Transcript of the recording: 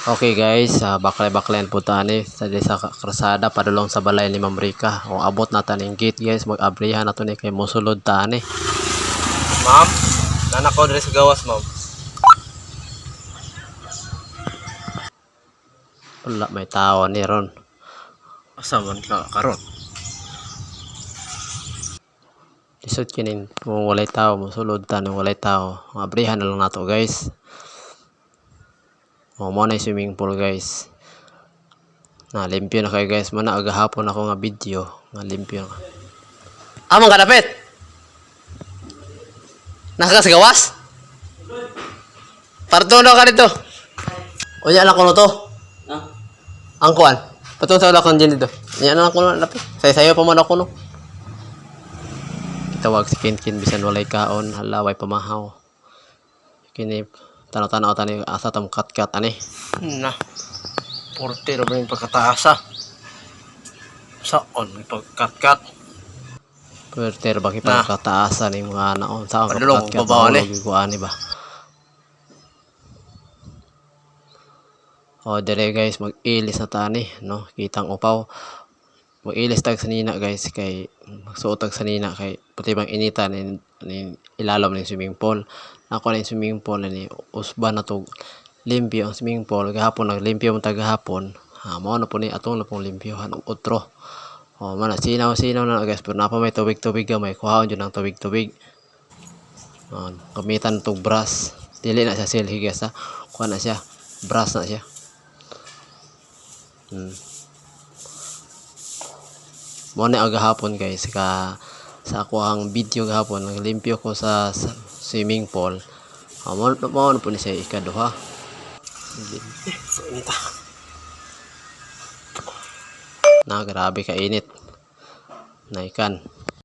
Okay guys, baklay-baklayan po tani sa sa krasada padulong sa balay ni Ma'am Rica. O abot na taning gate guys, mag-abrihan na to ni kay mosulod tani. Ma'am, nanakaw diri sa gawas, ma'am. Wala may tao ni ron. Asa man ka karon? Lisod kining kung walay tao mosulod ta nung walay tao. Abrihan na lang nato guys. O mo na yung swimming pool guys. Na limpyo na kayo guys. Muna agahapon ako nga video nga limpyo na. Amang kadapit. Nasa ka sa gawas? Parto na ka dito. Unya lang kuno to. Ha? Ang kuan. Patong sa wala kong dyan dito. Unya na lang kuno lapit. Sayo-sayo pa man ako no. Kitawag si Kinkin bisan walay kaon, hala way pamahaw. Kini tanaw-tanaw tani asa tam kat-kat ani. Na. Porte ra ba yung pagkataasa? Saon may pagkatkat? Puwerter ba kay pagkataasan ni mga naon sa ang Padulong, kat-kat babaw ni. mahulog ko ani ba. O dire guys, mag-ilis na tani no, kitang upaw. Mag-ilis tag sanina guys kay magsuot tag sanina kay puti bang inita ni, ni ilalom ning swimming pool. Ako na yung swimming pool ni usba na to limpyo ang swimming pool gahapon naglimpyo man ta gahapon. Ha, mao na po ni atong na pong limpyohan og otro. O man sinaw-sinaw na guys pero napa may tubig-tubig gamay kuhaon jud ang tubig-tubig. O, gamitan tog brush. Dili na siya silhi guys ha. Kuha na siya. Brush na siya. Mo na gahapon guys ka sa ako ang video gahapon naglimpyo ko sa swimming pool. Ah, mo mo na po ni siya ikaduha. Inita. Na grabe ka init. Naikan.